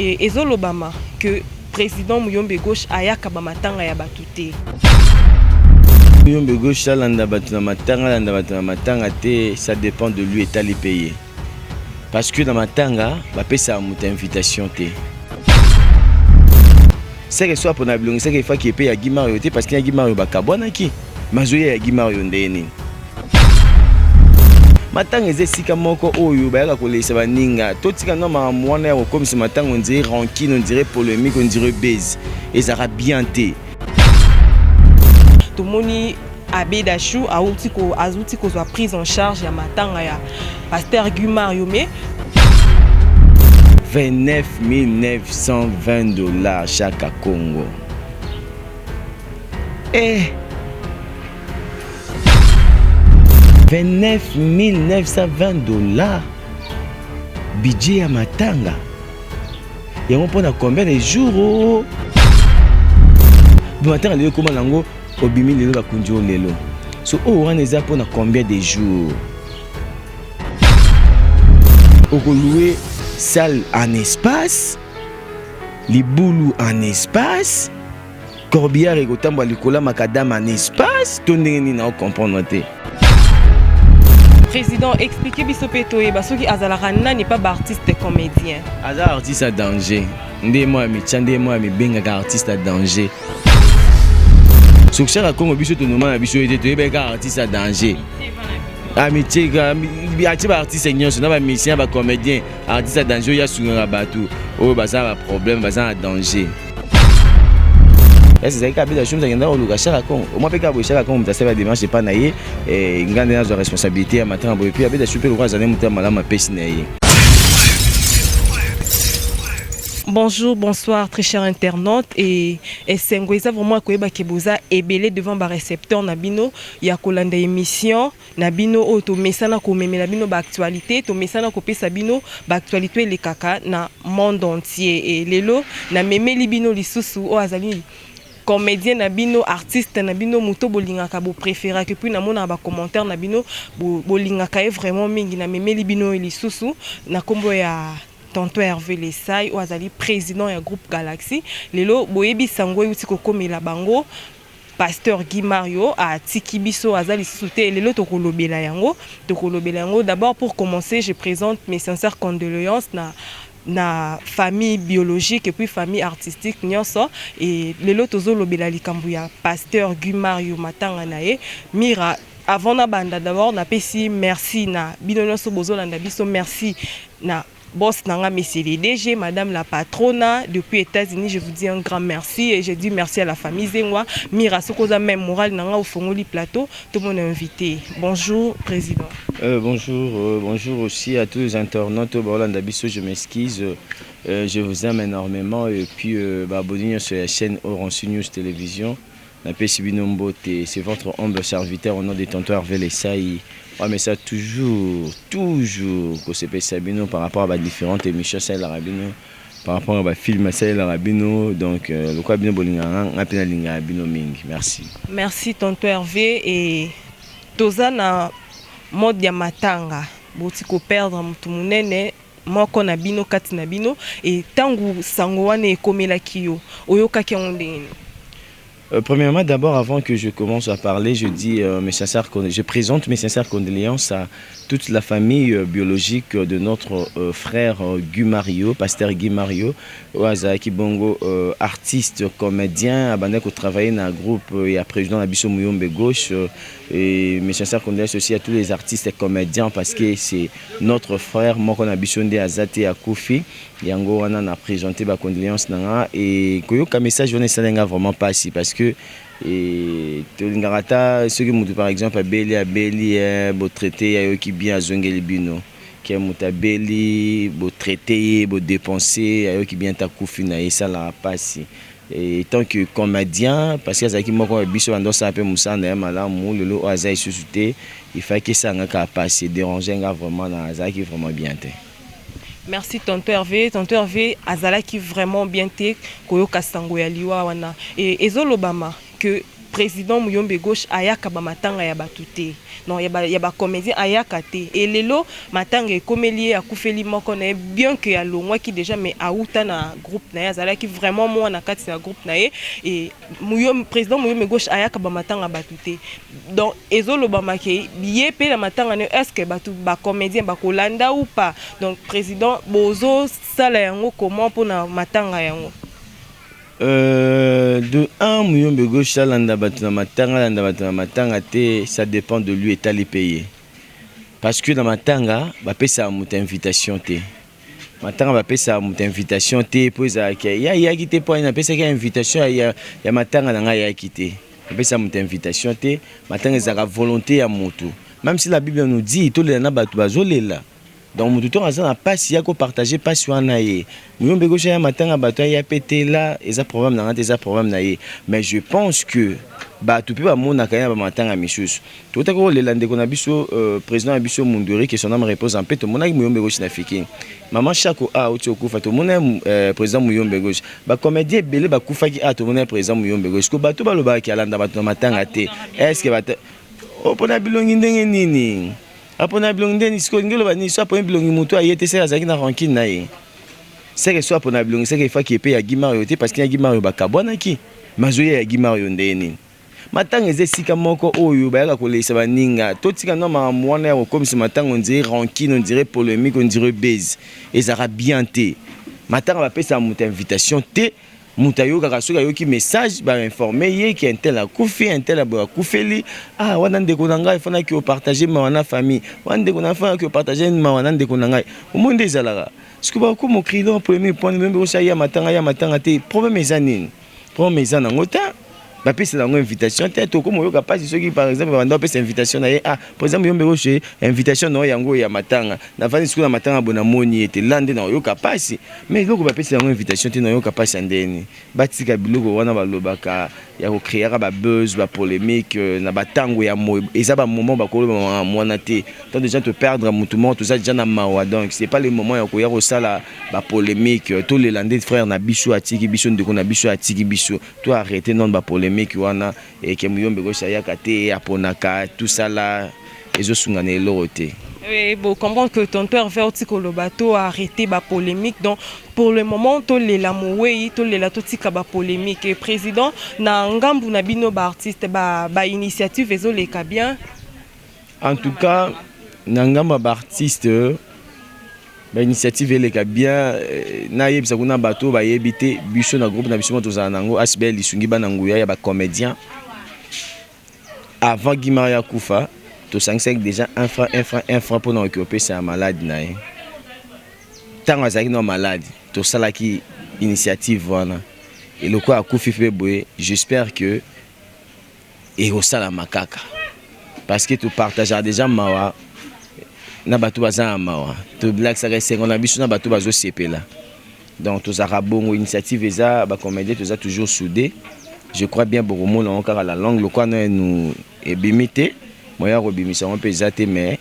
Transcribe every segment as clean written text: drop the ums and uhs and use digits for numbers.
Et ezolobama que président Muyombe Gauche ayaka ba matanga ya batu te. Muyombe Gauche alanda bato na matanga, alanda bato na matanga te, ça dépend de lui, etali mpe ye. Parce que na matanga bapesaka moto invitation te. Seke so apona bilongi, seke efaki epe ya Guy Mario te, parce que ya Guy Mario bakabwanaki. Mazoya ya Guy Mario ndenge nini? Matanga eza esika moko oyo bayaka kolekisa baninga. Totika no makambo wana ya kokomisa matanga on dirait rancune, on dirait polémique, on dirait buzz. Ezalaka bien te. Tomoni Abbé Dachou auti kozwa prise en charge ya matanga ya pasteur Guy Mario, mais 29 920 $ chaque Congo. Eh 29 920 $ budget ya matanga yango mpona combien de jours? Oh, matanga lelo ekóma nango, obimi lelo, bakundi oyo lelo. So oyo wana eza mpona combien de jours? Okolouer salle en espace, libulu en espace, corbillard ekotambola likolo ya macadam en espace, to ndenge nini? Naocomprendre te. Président, expliquez biso mpe toyeba soki azalaka nani pa baartiste comédien. Aza artiste ya danger nde mo ya mitya, nde mo ya mibengaka artiste ya danger. Soki Chaka Congo, biso tonoma na biso ete toyebaki kaka artiste ya danger, amitié atie baartiste nyonso na bamusicien, bacomédien, artiste ya danger oyo asungaka bato oyo baza na baproblème, baza na danger. Ese ezalaki kaka beta shumza akenda koluka Chaka Congo omwa mpe kaka boye. Chaka Congo moto asali badémarche epa na ye, nga nde nazwa responsabilité ya matanga boye. Puis abeta shu mpe lokola azali moto ya malamu, apesi na ye. Bonjour, bonsoir, très chers internautes. Et esengo eza vraiment koyeba ke boza ebele devant ba récepteur na bino ya kolanda émission na bino oyo tomesana komemela bino baactualité, tomesana kopesa bino baactualité elekaka na monde entier. Et lelo namemeli bino lisusu oyo azali comédien na bino, artiste na bino, moto bolingaka, bopréféraka, puis namonaka bacommentaire na bino, bolingaka ye vraiment mingi. Namemeli bino lisusu na nkombo ya tonton Hervé Lesai, oyo azali président ya groupe Galaxy. Lelo boyebi sango euti kokomela bango, pasteur Guy Mario atiki biso, aza lisusu te. Lelo tokolobela yango, tokolobela yango. D'abord, pour commencer, je présente mes sincères condoléances na famille biologique et puis famille artistique nyonso. Et lelo tozolobela likambo ya pasteur Guy Mario, matanga na ye. Mira, avant na banda, d'abord napesi merci na bino nyonso bozolanda biso. Merci na boss nanga, monsieur le DG, madame la patrona depuis États-Unis, je vous dis un grand merci et je dis merci à la famille Zengwa. Mira, sokoza même moral nanga ofongoli plateau, tout le monde est invité. Bonjour président. Bonjour, bonjour aussi à tous les internautes bolanda biso, je m'excuse. Je vous aime énormément et puis bah, abonnez sur la chaîne Orange News Télévision. Napesi bino mbote, c'est votre humble serviteur au nom de tonton Hervé Lesai. Ouais, mais ça toujours, toujours kosepelisa bino par rapport à ba différentes émissions asalelaka bino, par rapport à bafilm asalelaka bino. Donc lokola bino bolingaka nga, mpe nalingaka bino mingi. Merci. Merci tonton Hervé. Et toza na mode ya matanga, boti koperdre motu monene moko na bino, kati na bino. E ntango sango wana ekomelaki yo, oyokaki yango ndenge nini? Premièrement, d'abord, avant que je commence à parler, je dis je présente mes sincères condoléances à toute la famille biologique de notre frère Guy Mario, pasteur Guy Mario, azalaki bongo artiste, comédien, abandaki kotravailler dans un groupe ya président na biso Muyombe Gauche. Et mes sincères condoléances aussi à tous les artistes et comédiens parce que c'est notre frère moko na biso nde aza te, akufi. Yango wana na présenté ba condoléances na nga. Et koyoka message wana esali nga vraiment pasi parce que et tolingaka ata soki motu par exemple abeli, abeli, botraite ye, ayoki bien, azongeli bino. Ke moto abeli, botraite ye, bodepense, ayoki bien te, akufi na ye, esalaka pasi. Et tant que comédien, parce que azalaki moko ya biso, bando osala mpe mosala na ye malamu, lelo oyo aza lisusu te, il fallait esala nga kaka pasi, dérange nga vraiment, na azalaki vraiment bien te. Merci tonton Hervé. Tonton Hervé azalaki vraiment bien te koyoka sango ya liwa wana. E ezolobama que président Muyombe Gauche ayaka ba matanga ya bato te. Président Muyombe Gauche ayaka bamatanga ya bato te, non, ya bacomédien ayaka te. E lelo matanga ekomeli ye, akufeli moko na ye, bien que alongwaki déjà, mais auta na groupe na ye, azalaki vraiment mwana kati na groupe na ye. E président Muyombe Gauche ayaka bamatanga bato te. Donc ezolobama ke ye mpe na matanga na ye, est ce que bato bacomédien bakolanda ou pas? Donc président, bozosala yango comment mpona matanga yango? De un, Muyombe Gauche alanda bato na matanga, alanda bato na matanga te, ça dépend de lui. Etali mpe ye, parce que na matanga bapesaka moto invitation te. Matanga bapesaka moto invitation te, mpo ezalaki ye ayaki te. Mpo ani napesaki invitation ya matanga na ngai, ayaki te. Bapesaka moto invitation te. Matanga ezalaka volonté ya moto, même si la Bible nous dit tolela na bato bazolela. Donc motu ntongo aza na mpasi, ya kopartage mpasi wana ye. Muyombe Gauche ya matanga bato aya pe te, la eza problème na nga te, eza problème na ye. Mais je pense que bato mpe bamonaka ye na bamatanga misusu. Totaki kolela ndeko na biso, président na biso Munduri, que son âme repose en paix. Tomonaki Muyombe Gauche na Fikini. Mama Chako a auti okufa, tomona président Muyombe Gauche. Bacomédien ebele bakufaki a, tomona président Muyombe Gauche. Ko bato balobaki alanda bato na matanga te, est ce que bato opona bilongi ndenge nini? Apona bilongi ndenge sikoyo, ndenge oloba nini? So aponi bilongi, motu aye te, seke azalaki na rancune na ye. Seke so apona bilongi, seke efaki epe ya Guy Mario te, parce que ya Guy Mario bakabwanaki. Mazoya ya Guy Mario ndenge nini? Matanga eza esika moko oyo bayaka kolekisa baninga. Totika no makambo wana ya kokomisa matanga on dirait rancune, on dirait polémique, on dirait buzz. Ezalaka bien te. Matanga bapesaka moto invitation te. Moto ayokaka soki ayoki message, bainforme ye ke un tel akufi, un tel aboye akufeli. Ah, wana ndeko na ngai, efanaki opartage mawa na famille wana. Ndeko na fanaki opartage mawa na ndeko na ngai. Omoi nde ezalaka soki bakoma ocrier polémique point mbe osa ya matanga, ya matanga te. Problème eza nini? Problème eza nango te. Bapesela yango invitation te. Tokoma oyoka mpasi soki par exemple babanda bapesa invitation na ye. Ah, par exemple Muyombe Gauche, invitation na yo yango ya matanga, navandi sikoyo na matanga boye, namoni ye te, la nde na oyoka mpasi. Mais eloko bapesela yango invitation te, nayoka mpasi ya ndeni. Batika biloko wana balobaka ya kocréaka babuzz, bapolémique na batango ya moi. Eza bamoment bakoloba mwana te. Tant déjà toperdre motu moko, toza déjà na mawa, donc c'est pas le moment ya koya kosala bapolémique. Tolela nde frère na biso atiki biso, ndeko na biso atiki biso. To arrêter nano bapolémique wana eke Muyombe Gauche ayaka te, aponaka tosala, ezosunga na eloko te. Oui, bon, comprendre que tonton Hervé oti koloba to arrêter ba polémique. Donc pour le moment tolela mowei, tolela, totika ba polémique. Et président, na ngambu na bino ba artiste, ba initiative ezoleka bien? En tout cas, na ngambu ya baartiste, bainitiative eleka bien. Nayebisa kuna bato bayebi te, biso na groupe na biso mo tozala nango ASBL Lisungi Bana Nguya ya bacomédien. Avant Guy Mario akufa, tosangisaki déjà un franc, un franc, un franc mpona koki kopesa ya malade na ye. Ntango azalaki na malade, tosalaki initiative wana. Eloko akufi mpe boye, j'espère que ekosalama kaka, parce que topartageaka déjà mawa na bato baza na mawa, tolakisaka esengo na biso na bato bazosepela. Donc tozalaka bongo. Initiative eza, bacomédien toza toujours soudé. Je crois bien bokomona yango kaka la langue lokwa nanu ebimi te, moya kobimisa yango mpe eza te, mais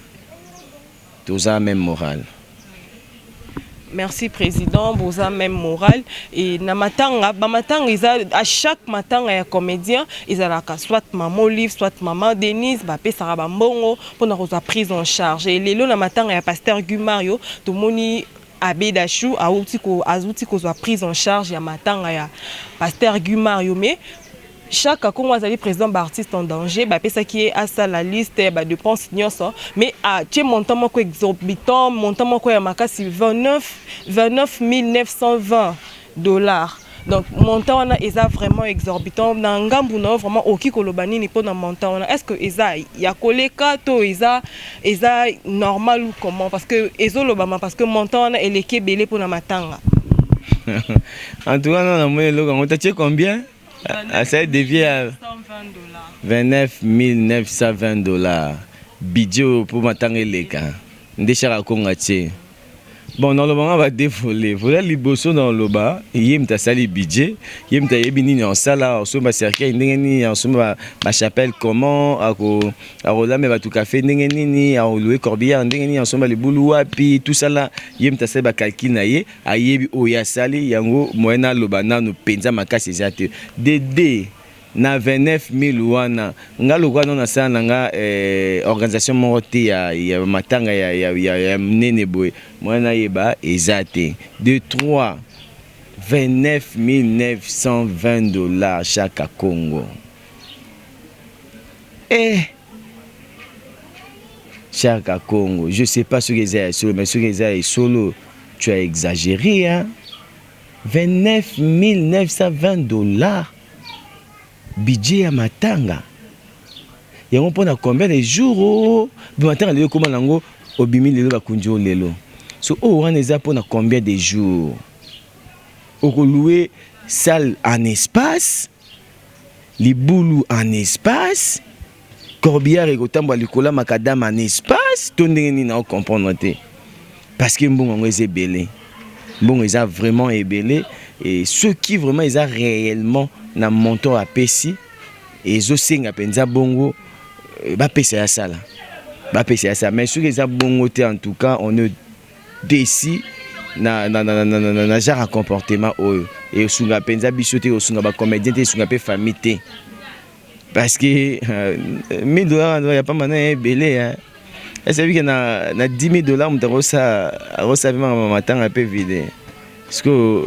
toza même moral. Merci président. Boza même moral. Et na matanga, bamatanga eza, à chaque matanga ya comédien ezalaka soit mama Olive, soit mama Denise, bapesaka bambongo mpona kozwa prise en charge. Et lelo na matanga ya pasteur Guy Mario, tomoni Abbé Dachou azuti kozwa prise en charge ya matanga ya pasteur Guy Mario. Mais chaque Kongo azali président baartiste en danger, bapesaki ye asala liste ya badepense nyonso, mais atie montant moko exorbitant, montant moko ya makasi, 29 920 dollars. Donc montant wana eza vraiment exorbitant. Na ngambu na yo, vraiment okoki koloba nini mpona montant wana? Est ce que eza ya koleka to eza normal ou comment? Parce que ezolobama, parce que montant wana eleki ebele mpona matanga. En tout cas, non, namoni eloko yango tatie combien. Ah, ça devient à 29 920 dollars, budget oyo mpo matanga eleka nde Chaka Kongo atie. Bon, nalobanga badevole vola liboso, naloba ye moto asali budget, ye moto ayebi nini asala, asomba cercueil ndenge nini, asomba bachapelle comment, akolamba bato kafe ndenge nini, akolouer corbillard ndenge nini, asomba libulu wapi, tout ça là, ye moto asali bacalcul na ye, ayebi oyo asali yango. Moyen naloba nanu mpenza makasi eza te. Dd Na 29 000 wana, nga lokola no nasala na nga organisation moko te ya matanga ya monene boye, mwana nayeba eza te. De 3 29 920 $ chaque Congo, eh, chaque Congo. Je sais pas soki eza ya solo, mais soki eza ya solo, tu as exagéré, hein. 29 920 $ budget ya matanga yango mpona combien de jours? O matanga lelo ekóma nango, obimi lelo, bakundi oyo lelo. So oyo wana eza mpona combien de jours? Okolouer salle en espace, libulu en espace, corbillard ekotambola likolo ya macadam en espace, to ndenge nini? Naocomprendre te, parce que mbongo yango eza ebele, mbongo eza vraiment ebele. Et soki vraiment eza réellement na montant apesi, ezosenga mpenza bongo, bapesa ya sala, bapesa ya sala. Mais soki eza bongo te, en tout cas on est déçu na genre ya comportement oyo. Esunga mpenza biso te, esunga bacomédien te, esunga mpe famille te, parce que 1000 $ ya pamba na ebele. Esebi ke na 10 000 dollars moto akosala mpe makambo matanga mpe vide. Parce que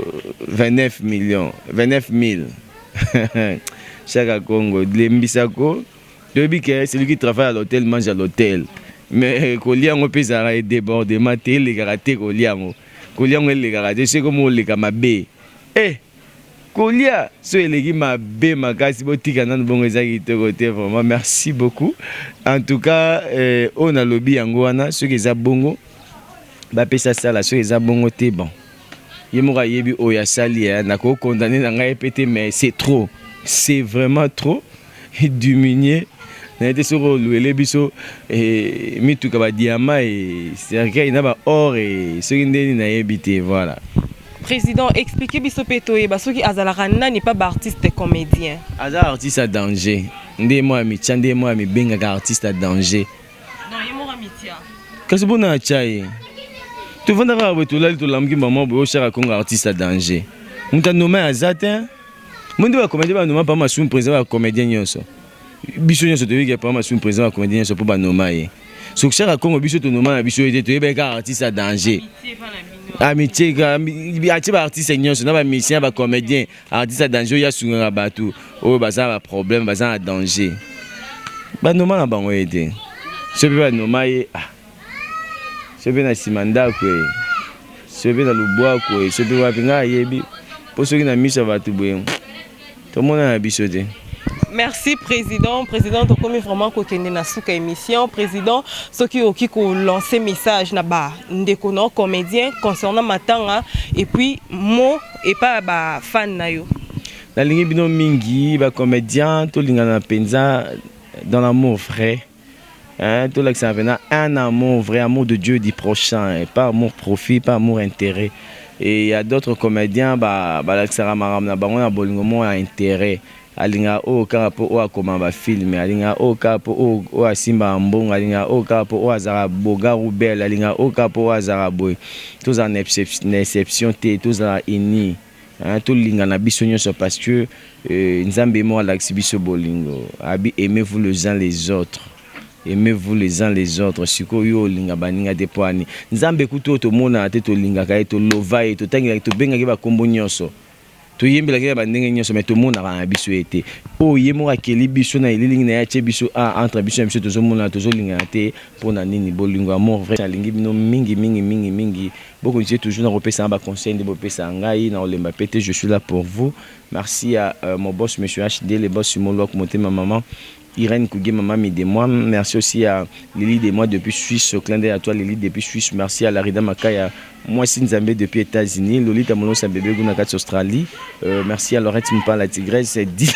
29 millions, 29 000 chaque Congo, lembisako. Toyebi ke celui qui travaille à l'hôtel mange à l'hôtel, mais kolia yango mpe ezalaka débordement te, elekaka te. Kolia yango elekaka te. Soki komo oleka mabe, e kolia so eleki mabe makasi, botika nanu bongo, eza kitoko te vraiment. Merci beaucoup en tout cas. Oyo nalobi yango wana, soki eza bongo, bapesa sala. Soki eza bongo te, bon, ye moko ayebi oyo asali. Nakokondane na ngai mpe te, mais c'est trop, c'est vraiment trop diminuer. Naye te soki oluele biso mituka, badiamant, cercueil na baor, soki ndeni, nayebi te. Voilà. Président, explique biso mpe toyeba soki azalaka nani pa baartiste comédien. Aza artiste ya danger. Nde mo ya mitia, nde mo ya mibengaka artiste ya danger. Non, ye moko mitia. Kasi mpona atya ye, tovanda kaka boye, tolali, tolamuki, mama boye oshaka Kongo artiste ya danger. Moto anoma aza te. Mo nde bacomédien banoma pa Masumu, président bacomédien nyonso. Biso nyonso toyebi ke pa Masumu, président bacomédien nyonso, mpo banoma ye. Soki Shaka Kongo, biso tonoma na biso ye te, toyebaki kaka artiste ya danger. Amitié atie baartiste nyonso na bamusicien, bacomédien, artiste ya danger oyo asungaka bato oyo baza na baproblème, baza na danger. Banoma na bango ye te. So mpe banoma ye, ah, so mpe na nsima ndako ye, so mpe na lubwaku ye, so mpe wapi, ngai ayebi. Mpo soki na miso ya bato boye, tomona na biso te. Merci président. Président, tokomi vraiment kokende na suka émission. Président, soki okoki kolancer message na bandeko na comédien concernant matanga, et puis mot epai ya bafan na yo. Nalingi bino mingi bacomédien. Tolingana mpenza dans l'amour vrai, hein, tolakisana mpenza un amour vrai, amour de Dieu, du prochain, et pas amour profit, pas amour intérêt. Et il y a d'autres comédiens balakisaka makambo na bango na bolingo moko ya intérêt. Alingaka oyo kaka mpo oyo akoma bafilm, alingaka oyo kaka mpo oyo asimbaka mbongo, alingaka oyo kaka mpo oyo azalaka boga rubel, alingaka oyo kaka mpo oyo azalaka boye. Tozala na exception te, tozala uni, tolingana biso nyonso, parce que Nzambe moko alakisi biso bolingo. Abi: "Aimez-vous les uns les autres, aimez-vous les uns les autres." Sikoyo yo olinga baninga te mpo ani? Nzambe kutu oyo tomonaka te, tolingaka ye, tolova ye, totangelaki, tobengaki bakombo nyonso, toyembelaki ya bandenge nyonso, mais tomonaka na biso ye te. Oyo ye moko akeli biso na elilingi na ye, atie biso a entre biso na biso, tozomona, tozolingana te. Mpona nini? Bolingo, amour vrai. Alingi bino mingi mingi mingi mingi. Bokontinue toujours na kopesa nga baconseil nde bopesa ngai na kolemba pe te. Je suis là pour vous. Merci à mon boss, monsieur HD, le boss Simon Lok Motema, maman Irène Kougué, maman moi. Merci aussi à Lily de moi depuis Suisse. Clin d'œil à toi, Lily depuis Suisse. Merci à Larida Makaya, moi Nzambe depuis États-Unis. Lolita Mono, bébé Gouna Australie. Merci à Laurette Mpa, la tigresse. 10,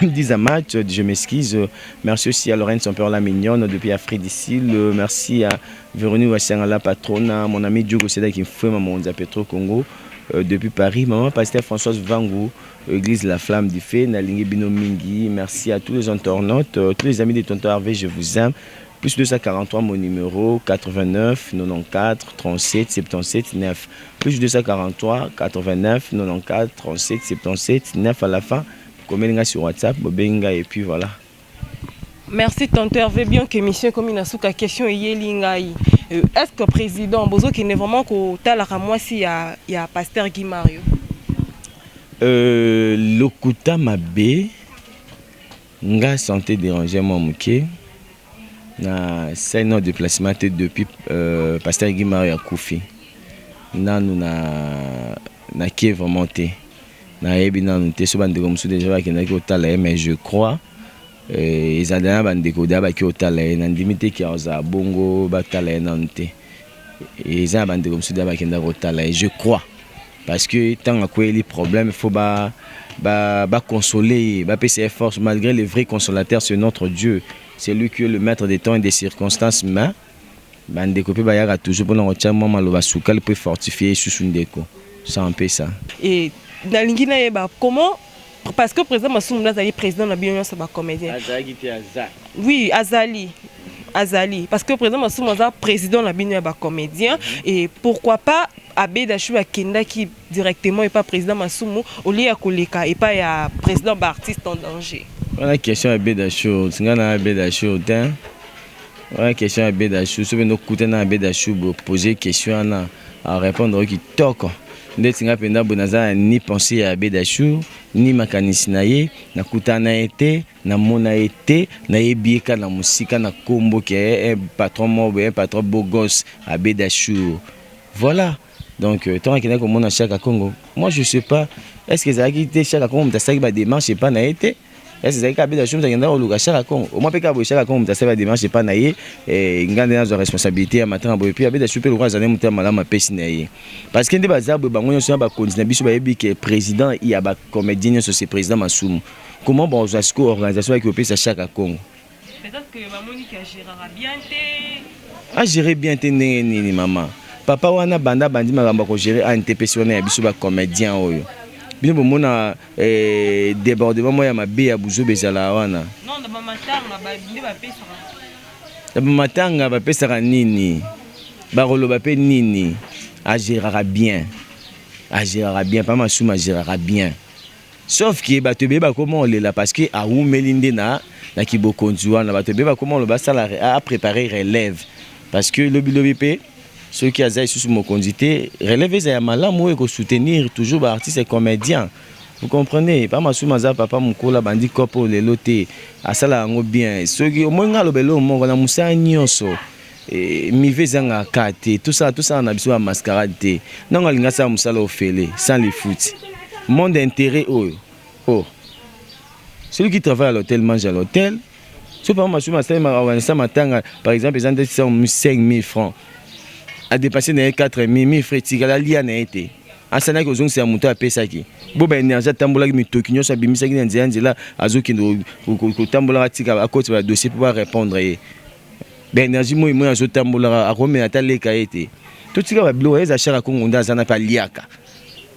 10 à match, je m'excuse. Merci aussi à Laurent, son père la mignonne depuis Afrique d'ici. Merci à Véronique Wassianga, la patronne. Mon ami Diogo Seda qui fait maman Petro Congo depuis Paris. Maman Pasteur Françoise Vangou, Église La Flamme du Feu, Nalingi bino mingi. Merci à tous les internautes, tous les amis de Tonton Hervé, je vous aime. Plus 243, mon numéro 89 94 37 77 9. Plus 243 89 94 37 77 9 à la fin. Komeli nga sur WhatsApp, bobengi ngai et puis voilà. Merci, tonton Hervé. Bien que émission ekomi na suka, question eyeli ngai. Est ce que président bozokende vraiment kotalaka mwasi ya pasteur Guy Mario? Lokuta mabe, nga santé dérange mwa moke, na sali na déplacement te depuis pasteur Guy Mario akufi. Nanu na nakie vraiment te, nayebi nanu te so bandeko mosusu déjà bakendaki kotala ye, mais je crois ezali na bandeko deya baki kotala ye. Nandimi te ke azala bongo, batala ye nanu te. Eza na bandeko mosusu deya bakendaki kotala ye, je crois, parce que ntango akweyeli problème, il faut baconsoler ye, bapesa ye force, malgré le vrai consolateur, c'est notre Dieu, c'est lui qui est le maître des temps et des circonstances. Mais bandeko mpe bayaka toujours mpona kotia mwa maloba sukali mpo efortifie lisusu ndeko. C'est un peu ça. Et nalingi nayeba comment, parce que président Masumu azali président na bino nyonso bacomédien. Azalaki te, aza. Oui, azali, azali, parce que président Masumu aza président na bino ya bacomédien. Et pourquoi pas Abeda Chou akendaki directement epa président Masumu au lieu ya koleka epai ya président baartiste en danger? Wana question ya Abeda Chou, nga na Abeda Chou te. Wana question ya Abeda Chou, soki nokutana na Abeda Chou, bopose question wana, arépondre oyo kitoko. Ndeti nga mpenza boye, naza na ni pensée ya Abeda Chou ni makanisi na ye. Nakutana na ye te, namona ye te, nayebi ye kaka na mosika na nkombo ke un patron moko boye, un patron beau gosse, Abeda Chou, voilà. Donc ntango akendaki komona Chaka Congo, moi je sais pas, est ce que ezalaki te Chaka Congo moto asalaki badémarche epa na ye te? Est ce ezalaki Abeda Chou moto akendaki koluka Chaka Congo? Omwa mpe kaka boye, Chaka Congo moto asali badémarche epa na ye, nga nde nazwa responsabilité ya matanga boye. Puis Abeda Chou mpe lokola azali moto ya malamu, apesi na ye, parce que nde baza boye, bango nyonso na bakonzi na biso bayebi ke président ya bacomédien nyonso, c'est président Masumu. Comment bazwa sikoyo organisation baki kopesa Chaka Congo? Peut-être que bamoni ke agérera bien te. Agéré bien te ndenge nini, mama? Papa wana banda bandi makambo ya kogérer ANTPC wana ya biso bacomédien oyo, bino bomona débordement moko ya mabe ya buzoba ezala wana. Non, na bamatanga nde bapesaka. Na bamatanga bapesaka nini? Bakoloba mpe nini? Agéraka bien, agéraka bien, pa Masumu agéraka bien, sauf ke bato ebele bakoma olela parce que awumeli nde na kibokonzi wana. Bato ebele bakoma oloba asala, apréparer relève, parce que lobilobi mpe soki aza lisusu mokonzi te, relève eza ya malamu oyo ekosoutenir toujours baartiste et comédien, vous comprenez? Pa Masumu aza papa mokolo, abandi kope oyo lelo te, asala yango bien. Soki omoi nga aloba eloko moko na mosala nyonso, mive ezangaka ka te. Tosala, tosala na biso bamascarade te. Ntango alingi asala mosala ofele sans les foot monde intérêt oyo, oh, celui qui travaille à l'hôtel mange à l'hôtel. So papa Masumu asali organisa matanga, par exemple, eza nde 5000 francs, adépenser na ye 4000, 1000 francs etikala, alia na ye te, asalaki ozongisela moto apesaki bo baénergie, atambolaki mitoki nyonso abimisaki na nzela nzela, azokende kotambolaka, tika akoti badossier mpo barépondre ye, baénergie moi moi azotambolaka, akomela ata leka ye te. Totika babiloko eza. Chaka Kongo nde aza na mpe aliaka,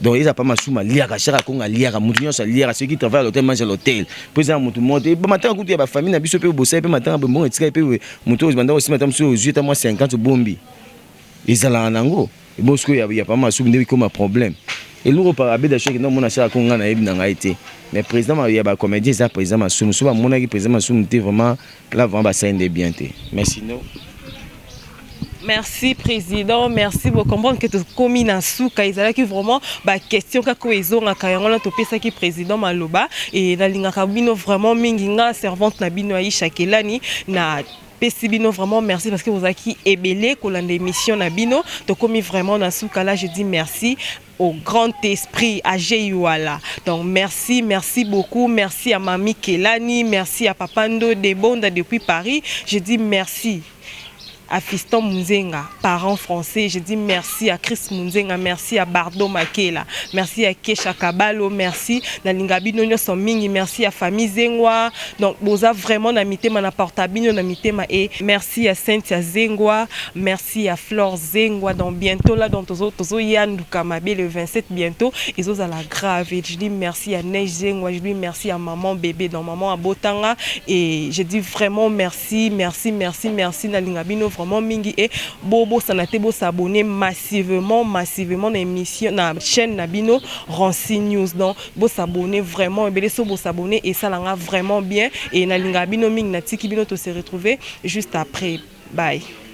donc eza pa Masumu aliaka, Chaka Kongo aliaka, motu nyonso aliaka. Soki travaille à l'hôtel mange à l'hôtel, mpo eza na motu moko te. Bamatanga kutu ya bafamille na biso mpe bosali mpe matanga, mbongo etikali mpe motu oyo banda kosima, ata mosusu ozwi ata mwa 50 obombi, ezalaka nango. Ebo sikoyo ya pa Masumu nde ekoma problème. Eloko par Abeda Chou akenda komona Chaka Kongo, ngai nayebi na ngai te, mais président ya bacomédien eza président Masumu. So bamonaki président Masumu te, vraiment, là vraiment basali nde bien te, mais sinon. Merci président, merci. Beaucoup comprendre que tokomi na suka. Ezalaki vraiment baquestion kaka oyo ezongaka, yango wana topesaki président maloba. E nalingaka bino vraiment mingi. Nga servante na bino Aisha Kelani, na pesi bino vraiment merci parce que bozalaki ebele kolanda émission na bino. Tokomi vraiment na suka. Là je dis merci au grand esprit AG Yuala. Donc merci, merci beaucoup. Merci à Mami Kelani, merci à Papa Ndo Debonda depuis Paris. Je dis merci à Fiston Munzenga, parent français. Je dis merci à Chris Munzenga, merci à Bardo Makela, merci à Kesha Kabalo, merci na bino nyonso mingi, merci à famille Zengwa. Donc boza vraiment na mitema, na porta bino na mitema, et merci à Cynthia Zengwa, merci à Flore Zengwa. Donc bientôt là, donc tozo tozo yanduka mabe le 27 bientôt, ils osent à la grave. Et je dis merci à Neige Zengwa, je dis merci à maman bébé, donc maman à Botanga, et je dis vraiment merci, merci, merci, merci na lingabino. vraiment mingi. E bobosana te bos'abonner massivement, massivement na émission, na chaîne na bino Rancy News. Donc bos'abonner vraiment ebele. So bos'abonner, esalanga vraiment bien e nalingaka bino mingi. Natiki bino, to se retrouver juste après. Bye.